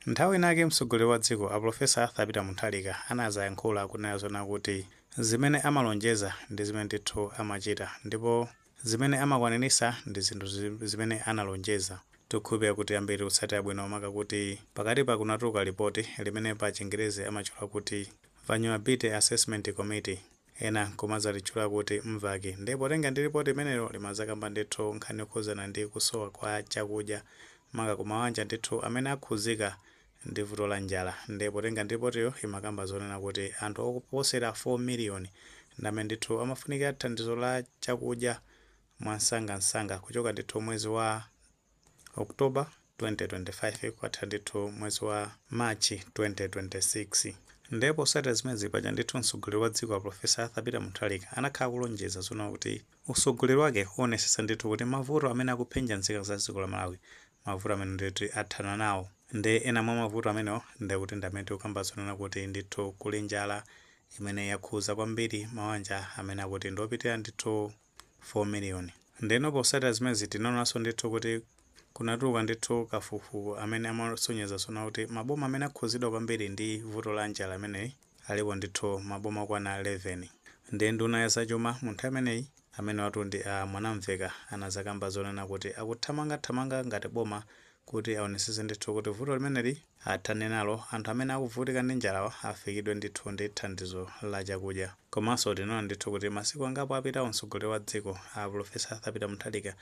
Nthawi inake mtsogoleri wa dziko a Professor Arthur Peter Mutharika anazayankhula kunena zona kuti zimene amalonjeza ndi zimene ndithu amachita, ndipo zimene amakwanirisa ndi zinthu zimene analonjeza. Tikukhulupirira kuti ambiri kutsatira bwino, maka kuti pakati pa kunatuluka ripoti limene pa Chingerezi amatchula kuti Vulnerability Assessment Committee, ena nkumadzalitchula kuti MVAC. Ndipo potenga ndi ripoti imenelo limadzakamba ndithu nkhani yokhuzana ndi kusowa kwa chakudya, maka kumawanja ndithu amene akhuzika ndi vuto la njala. Ndipo potenga ndi ripotiyo imakamba zonena kuti anthu okuposera 4 miliyoni ndi amene ndithu amafunikira thandizo la chakudya mwansangansanga kuchoka ndithu mwezi wa October 2025 kukatha ndithu mwezi wa March 2026. Ndipo potsatira zimenezi, paja ndithu mtsogoleri wa dziko a Professor Arthur Peter Mutharika anakhala kulonjeza zonena kuti utsogoleri wake uonesesa ndithu kuti mavuto amene akuphinja nzika za dziko la Malawi, mavuto amene ndithu athana nawo. Ndi ena mwa mavuto amenewo ndikuti ndi amene tikukamba zonena kuti ndithu kuli njala imene yakhuza kwambiri mawanja amene akuti ndiopitirira ndithu 4 miliyoni. Ndeno potsatira zimenezi tinaonanso ndithu kuti kunatuluka ndithu kafukufuku amene amasonyeza zona kuti maboma amene akhuzidwa kwambiri ndi vuto la njala ameneyi alipo ndithu maboma okwana 11. Ndi nduna ya zachuma mu nthawi imeneyi, amene watu ndi a Mwanamveka, anazakamba zonena kuti akuthamangathamanga ngati boma kuti aonesese ndithu kuti vuto limeneli athane nalo, anthu amene akuvutika ndi njalawa afikidwe ndithu ndi thandizo la chakudya. Komanso tinaona ndithu kuti masiku angapo apitawo mtsogoleri wa dziko a Professor Arthur Peter Mutharika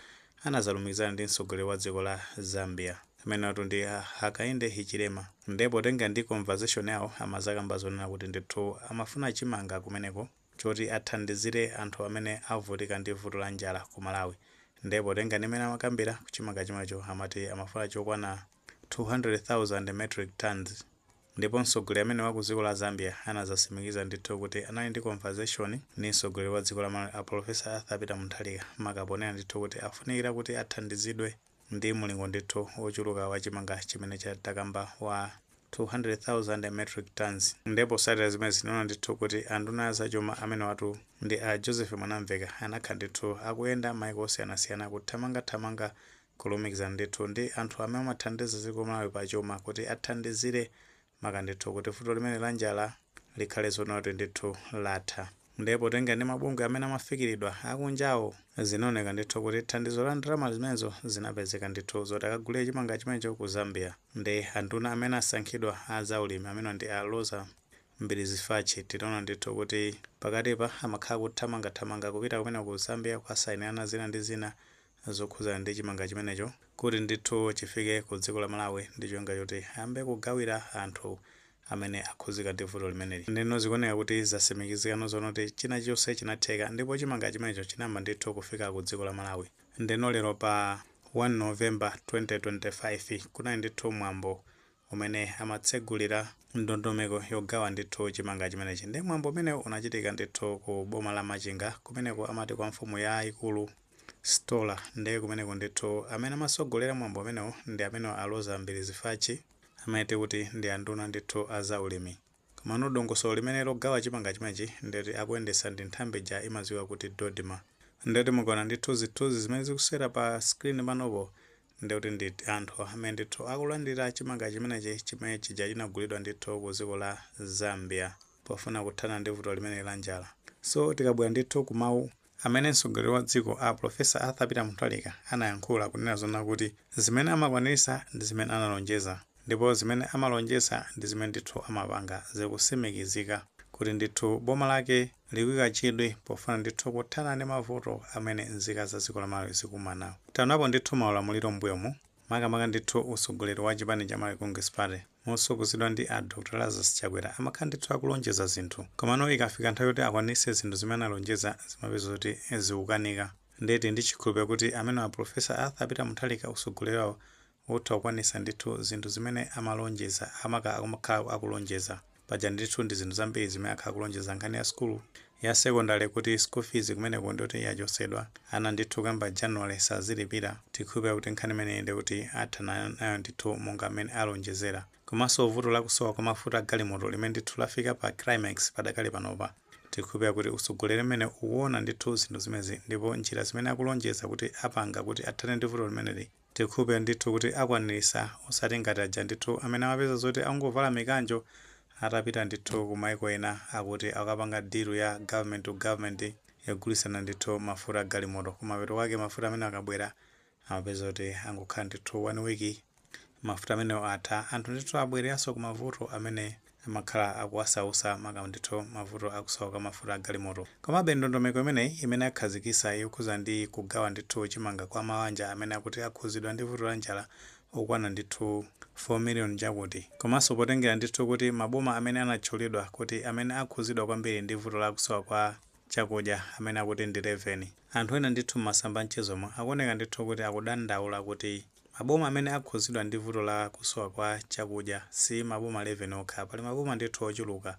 anazalumikizana ndi mtsogoleri wa dziko la Zambia, amene watu ndi Hakainde Hichilema. Ndipo potenga ndi conversation yawo amazakamba zonena kuti ndithu amafuna chimanga kumeneko choti athandizire anthu amene avutika ndi vuto la njala ku Malawi. Ndipo potenga ndi mmene amakambira, chimanga chimenecho amati amafuna chokwana 200,000 metric tons. Ndipo mtsogoleri amene wa ku dziko la Zambia anazasimikiza ndithu kuti anali ndi conversation ndi mtsogoleri wa dziko la Malawi a Professor Arthur Peter Mutharika, makaponera ndithu kuti afunikira kuti athandizidwe ndi mulingo ndithu wochuluka wa chimanga chimene chatakamba wa 200,000 metric tons. Ndipo potsatira zimene zinaona ndithu kuti anduna azachuma amene watu ndi a Joseph Mwanamveka anakhala ndithu akuyenda maiko osiyanasiyana, kuthamangathamanga kulumikizana ndithu ndi anthu amene amathandiza dziko Malawi pachuma kuti athandizire maka ndithu kuti vuto limene la njala likhale zoona kuti ndithu latha. Ndipo potenga ndi mabungwe amene amafikiridwa akunjawo, zinaoneka ndithu kuti thandizo la ndalama zimenezo zinapezeka ndithu zoti akagulire chimanga chimenecho ku Zambia. Ndi anduna amene asankhidwa a zaulimi, amene ndi a Roza Mbilizi Fachi, tinaona ndithu kuti pakatipa amakhala kuthamangathamanga kupita kumene ku Zambia kukasayinirana zina ndi zina zokhuzana ndi chimanga chimenecho kuti ndithu chifike ku dziko la Malawi ndi cholinga choti ayambe kugawira anthu amene akhuzika ndi vuto limeneli. Ndino zikuoneka kuti zasimikizikano zonoti china chonse chinatheka ndipo chimanga chimenecho chinayamba ndithu kufika ku dziko la Malawi. Ndeno lero pa 1 November 2025 kunali ndithu mwambo umene amatsegulira ndondomeko yogawa ndithu chimanga chimenechi. Ndi mwambo umene unachitika ndithu ku boma la Machinga, kumeneko amati kwa mfumu yayikulu Stola. Ndiye kumeneko ndithu amene amasogolera mwambo umenewo ndi amene a Roza Mbilizi Fachi, amene tikuti ndi anduna ndithu a zaulimi. Komano dongosolo limene logawa chimanga chimenechi ndeti akuyendesa ndi nthambi ija imadziwika kuti DoDMA. Ndeti mukaona ndithu zithunzi zimene zikusera pa screen panopo, ndikuti ndi anthu amene ndithu akulandira chimanga chimenechi, chimene chija chinagulidwa ndithu ku dziko la Zambia pofuna kuthana ndi vuto limene la njala. So tikabwera ndithu kumawu amene mtsogoleri wa dziko a Professor Arthur Peter Mutharika anayankhula kunena zona kuti zimene amakwanirisa ndi zimene analonjeza, ndipo zimene amalonjeza ndi zimene ndithu amapanga, zikusimikizika kuti ndithu boma lake likuyika chidwi pofuna ndithu kuthana ndi mavuto amene nzika za dziko la Malawi zikumana nawo. Taonapo ndithu maulamuliro m'mbuyomu, makamaka ndithu utsogoleri wa chipani cha Malawi Congress Party motsogozedwa ndi a Dr Lazarus Chakwera, amakhala ndithu akulonjeza zinthu, komano ikafika nthawi yoti akwanitse zinthu zimene analonjeza, zimapeza kuti zikukanika. Ndeti ndi chikhulupiriro kuti amene a Professor Arthur Peter Mutharika utsogoleri wawo utha kukwanitsa ndithu zinthu zimene amalonjeza, amaka akumakhala akulonjeza. Paja ndithu ndi zinthu zambiri zimene akhala akulonjeza: nkhani ya sukulu ya secondary, kuti school fees kumeneko ndikuti yachotsedwa, ana ndithu kamba January sazilipira. Tikhulupirira kuti nkhani imeneyi ndikuti athana nayo ndithu monga amene alonjezera. Komanso vuto lakusowa kwa mafuta agalimoto limene ndithu lafika pa climax padakali panopa, tikhulupirira kuti utsogoleri umene ukuona ndithu zinthu zimenezi ndipo njira zimene akulonjeza kuti apanga kuti athane ndi vuto limeneli. Tikhulupirira ndithu kuti akwanirisa, osati ngati aja ndithu amene amapeza zoti angovala mikanjo atapita ndithu ku maiko ena, akuti akapanga deal ya government to government yogulisana ndithu mafuta agalimoto. Kumapeto kwake mafuta amene akabwera amapeza kuti angokhala ndithu one week, mafuta amenewo atha. Anthu ndithu abwereranso ku mavuto amene amakhala akuwasausa, maka ndithu mavuto akusowa kwa mafuta agalimoto. Komabe ndondomeko imeneyi imene akhazikisa yokhuza ndi kugawa ndithu chimanga kwa mabanja amene akuti akhuzidwa ndi vuto la njala okwana ndithu 4 million chakuti, komanso potengera ndithu kuti maboma amene anatchulidwa kuti amene akhuzidwa kwambiri ndi vuto la kusowa kwa chakudya amene akuti ndi 11, anthu ena ndithu m'masamba mchezomo akuoneka ndithu kuti akudandaula kuti maboma amene akhuzidwa ndi vuto la kusowa kwa chakudya si maboma 11 okha, pali maboma ndithu ochuluka.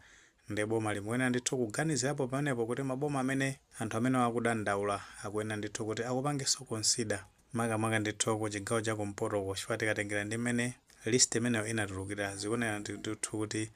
Ndi boma limuyenera ndithu kuganizirapo pamenepo kuti maboma amene anthu amene akudandaula akuyenera ndithu kuti akupangenso consider, makamaka ndithu ku chigawo cha kumpotoko, chifukwa tikatengera ndi mmene list imeneyo inatulukira, zikuoneka ndithu kuti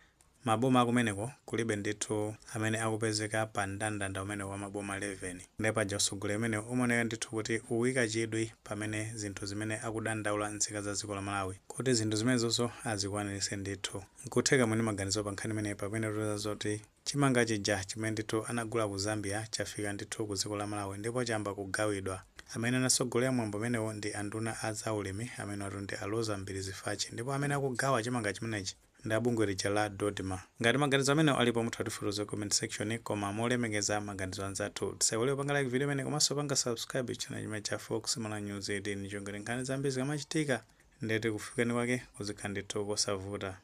maboma akumeneko kulibe ndithu amene akupezeka pa mndandanda umene wa maboma 11. Ndipo paja utsogoleri umene umaoneka ndithu kuti uyika chidwi pamene zinthu zimene akudandaula nzika za dziko la Malawi, kuti zinthu zimenezonso azikwaniritse ndithu. Nkutheka mwini maganizo pa nkhani imeneyi, pamene tikuza zoti chimanga chija chimene ndithu anagula ku Zambia chafika ndithu ku dziko la Malawi ndipo chayamba kugawidwa. Amene anatsogolera mwambo umenewo ndi anduna a zaulimi amene watu ndi a Roza Mbilizi Fachi, ndipo amene akugawa chimanga chimenechi ndi abungwe lija la DoDMA. Ngati maganizo amenewo alipo, mutha kutifotokoza comment section, koma molemekeza maganizo anzathu, tisaiwale kupanga like video imene komanso panga subscribe channel chimene cha Fox Mala News 18, chongere nkhani zambiri zikamachitika ndeti kufikani kwake kuzikhala ndithu kosavuta.